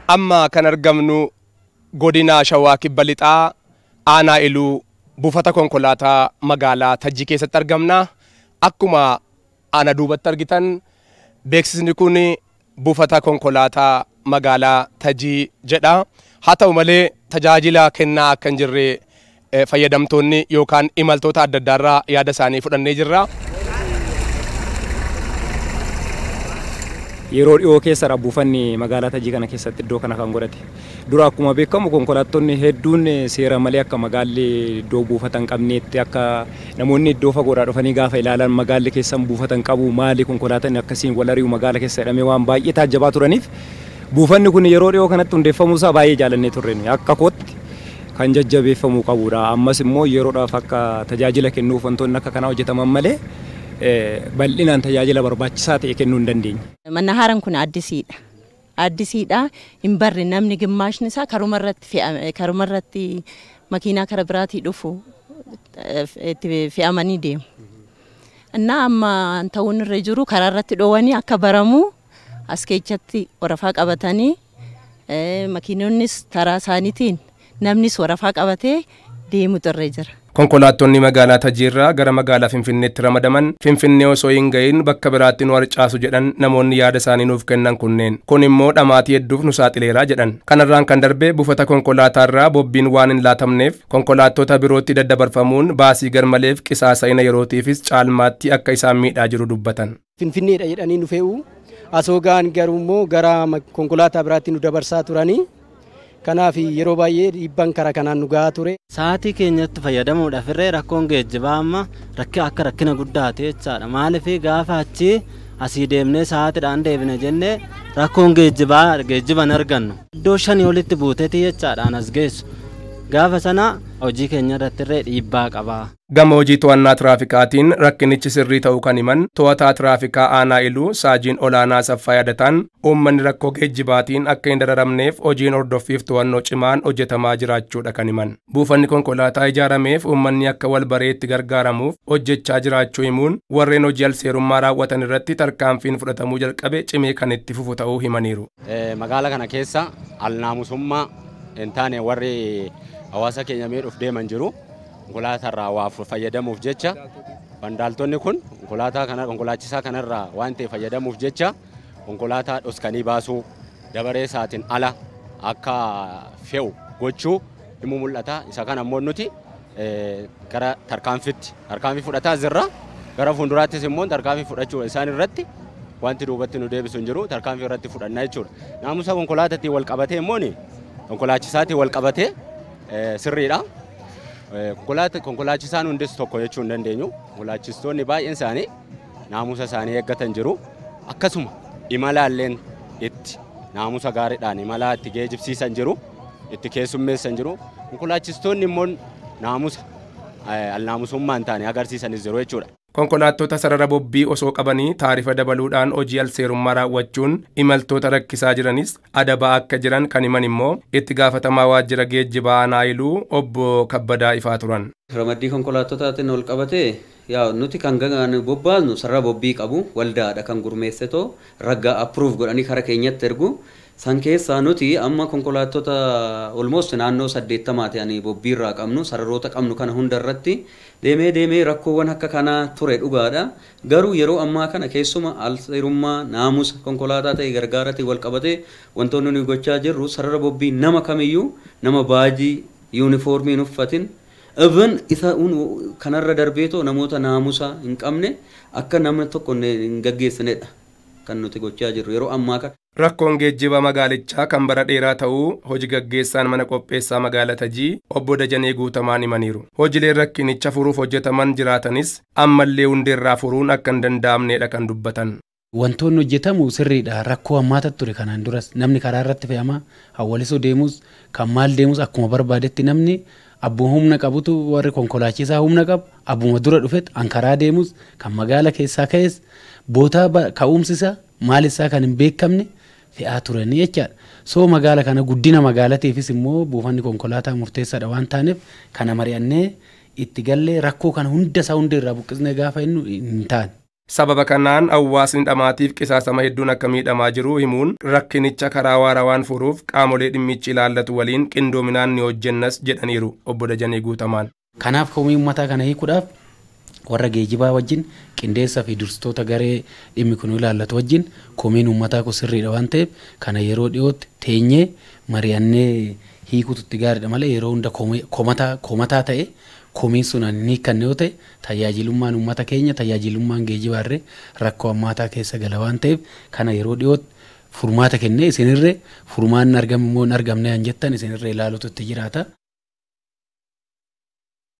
Amma kan argamnu godina Shawaa Kibba Lixaa aanaa Iluu buufata konkolaataa magaalaa Tajjii keessatti argamna. Akkuma ana duubatti argitan beeksisni kun buufata konkolaataa magaalaa Tajjii jedha. Haa ta'u malee tajaajila kennaa akka hin jirre fayyadamtoonni yookaan imaltoota adda addaarraa yaada isaanii fudhannee jirra. Yeroo dhiyoo keessa buufanni magaalaa Tajjii kana keessatti iddoo kana kan godhate. Dura akkuma beekamu konkolaattonni hedduun seera malee akka magaalli iddoo buufata hin qabneetti akka namoonni iddoo fagoodhaa dhufanii gaafa ilaalan magaalli keessan buufata hin qabu maali konkolaataan akkasiin wal ari'u magaala keessa jedhamee waan baay'ee taajjabaa turaniif buufanni kun yeroo dhiyoo kanatti hundeeffamuu isaa baay'ee jaalannee turre akka kootti kan jajjabeeffamuu qabudha. Ammas immoo yeroodhaaf akka tajaajila kennuuf wantoonni akka kanaa hojjetaman malee bal'inaan tajaajila barbaachisaa ta'e kennuu hin dandeenye. Mannahaaraan kun addisiidha. Addisiidha hin barre namni gimmaashni isaa karumarratti makiinaa kara biraatii dhufu itti fe'amanii deemu. Innaa amma ta'uun irra jiru karaarratti dhoowwanii akka baramu as keessatti warafaa qabatanii makiinonnis taraa isaaniitiin namnis warafaa qabatee deemutu irra jira. Konkolaattonni magaalaa Tajjiirraa gara magaalaa Finfinneetti ramadaman Finfinnee osoo hin ga'iin bakka biraatti nu harcaasu jedhan namoonni yaada isaanii nuuf kennan kunneen. Kun immoo dhamaatii hedduuf nu saaxileeraa jedhan. Kanarraan kan darbe buufata konkolaataarraa bobbiin waan hin laatamneef konkolaattota birootti daddabarfamuun baasii garmaleef qisaasa'ina yerootiifis caalmaatti akka isaan miidhaa jiru dubbatan. Finfinneedha jedhanii nu fe'u. Asoo ga'an garuu immoo gara konkolaataa biraatti nu dabarsaa turanii. Kanaaf yeroo baay'ee dhiibbaan karaa kanaan nu gahaa ture. Sa'aatii keenyatti fayyadamuudhaaf irree rakkoon geejjibaa amma akka rakkina guddaa ta'e jechaadha. Maaliif gaafa achii asii deemnee sa'aatiidhaan deebine jennee rakkoon geejjibaa geejjiban argannu. Iddoo 5 olitti buuteeti jechaadhaan as geessu. Gaafa sana hojii keenya irratti irree dhiibbaa qaba. Gama hojii to'annaa tiraafikaatiin rakkinichi sirrii ta'uu kan himan to'ataa tiraafikaa aanaa Iluu saajiin olaanaa Saffaa Yaadataan uummanni rakkoo geejjibaatiin akka hin dararamneef hojiin hordoffiif to'annoo cimaan hojjetamaa jiraachuudha kan himan. Buufanni konkolaataa ijaarameef uummanni akka wal bareetti gargaaramuuf hojjechaa jiraachuu himuun warreen hojii alseerummaa raawwatan irratti tarkaanfiin fudhatamuu jalqabe cimee kan itti fufu ta'uu himaniiru. Magaala kana keessa alnaamusummaa hin taane warri hawaasa keenya miidhuuf deeman jiru. Konkolaatarraa waa fayyadamuuf jecha vandaaltonni kun konkolaataa kana konkolaachisaa kanarraa waan ta'e fayyadamuuf jecha konkolaataa dhoskanii baasuu dabaree isaatiin ala akka fe'u gochuu ni mul'ata. Isa kana immoo nuti gara tarkaanfiitti tarkaanfii fudhataa jirra. Gara fuulduraattis immoo tarkaanfii fudhachuu isaan irratti wanti duubatti nu deebisu hin jiru tarkaanfii irratti fudhannaa jechuudha. Naamusa konkolaataatiin wal qabatee immoo konkolaachisaatiin wal qabatee sirriidha. Konkolaachisaan hundis tokko jechuu hin dandeenyu. Konkolaachistoonni baay'een isaanii naamusa isaanii eeggatan jiru. Akkasuma imalaalleen itti naamusa gaariidhaan imalaa itti geejjibsiisan jiru, itti keessummeessan jiru. Konkolaachistoonni immoo naamusa alnaamusummaa hin taane agarsiisanis jiru jechuudha. Konkolaattota sarara bobbii osoo qabanii taarifa dabaluudhaan hojii alseerummaa raawwachuun imaltoota rakkisaa jiranis adabaa akka jiran kan himan immoo itti gaafatamaa waajjira geejjibaa aanaa Iluu obbo Kabbadaa Ifaa turan. Ramaddii konkolaattotaatiin ol qabatee yaa nuti kan bobbaasnu sarara bobbii qabu waldaadha kan gurmeessetoo raggaa approve godhanii kara keenyatti ergu. San keessaa nuti amma konkolaattota almost naannoo 80 ta'anii bobbiirraa qabnu sararoota qabnu kana hunda irratti deemee deemee rakkoowwan akka kanaa ture dhugaadha. Garuu yeroo ammaa kana keessuma alseerummaa naamusa konkolaataa ta'e gargaarratti wal qabatee wantoonni nuyi gochaa jirru sarara bobbii nama kamiyyuu nama baajii yuunifoormii hin uffatin even isa kanarra darbeetoo namoota naamusa hin qabne akka namni tokko hin gaggeessinedha kan nuti gochaa jirru yeroo ammaa kana. Rakkoon geejjiba magaalichaa kan bara dheeraa ta'uu hojii gaggeessaan mana qopheessaa magaalaa Tajii obbo Dajanee Guutamaan himaniiru. Hojiileen rakkinicha furuuf hojjetaman jiraatanis ammallee hundeerraa furuun akka hin danda'amnedha kan dubbatan. Wantoonni hojjetamu sirriidha. Rakkoo hammaata ture kanaan duras namni karaa irratti fe'ama hawwalisoo deemus kan maal deemus akkuma barbaadetti namni abbuma humna qabutu warri konkolaachisaa humna qabu abbuma dura dhufet an karaa deemus kan magaala keessaa ka'es bootaa ka'umsisa maal isaa kan hin beekamne fe'aa turanii jechaadha. So magaala kana guddina magaalaatiifis immoo buufanni konkolaataa murteessaadha waan taaneef kana mari'annee itti gallee rakkoo kana hunda isaa hunda irraa buqqisnee gaafa inni hin taane. Sababa kanaan hawaasni dhamaatiif qisaasama hedduun akka miidhamaa jiru himuun, rakkinicha karaa waarawaan furuuf qaamolee dhimmichi ilaallatu waliin qindoominaan ni hojjennas jedhaniiru obbo Dajanee Guutamaan. Kanaaf komii uummataa kana hiikuudhaaf warra geejibaa wajjin, qindeessaa fi dursitoota garee dhimmi kun ilaallatu wajjin, komiin uummataa kun sirriidha waan ta'eef kana yeroo dhiyootti teenyee mari'annee hiikuutu itti gaariidha malee, yeroo hunda komataa ta'e komiin sun hin hiikkanne yoo ta'e, tajaajilummaan uummata keenya, tajaajilummaan geejibaarree rakkoo hammaataa keessa gala waan ta'eef, kana yeroo dhiyootti furmaata kennee isinirree furmaanni argame immoo hin argamne han jettan isinirree ilaaluutu itti jiraata.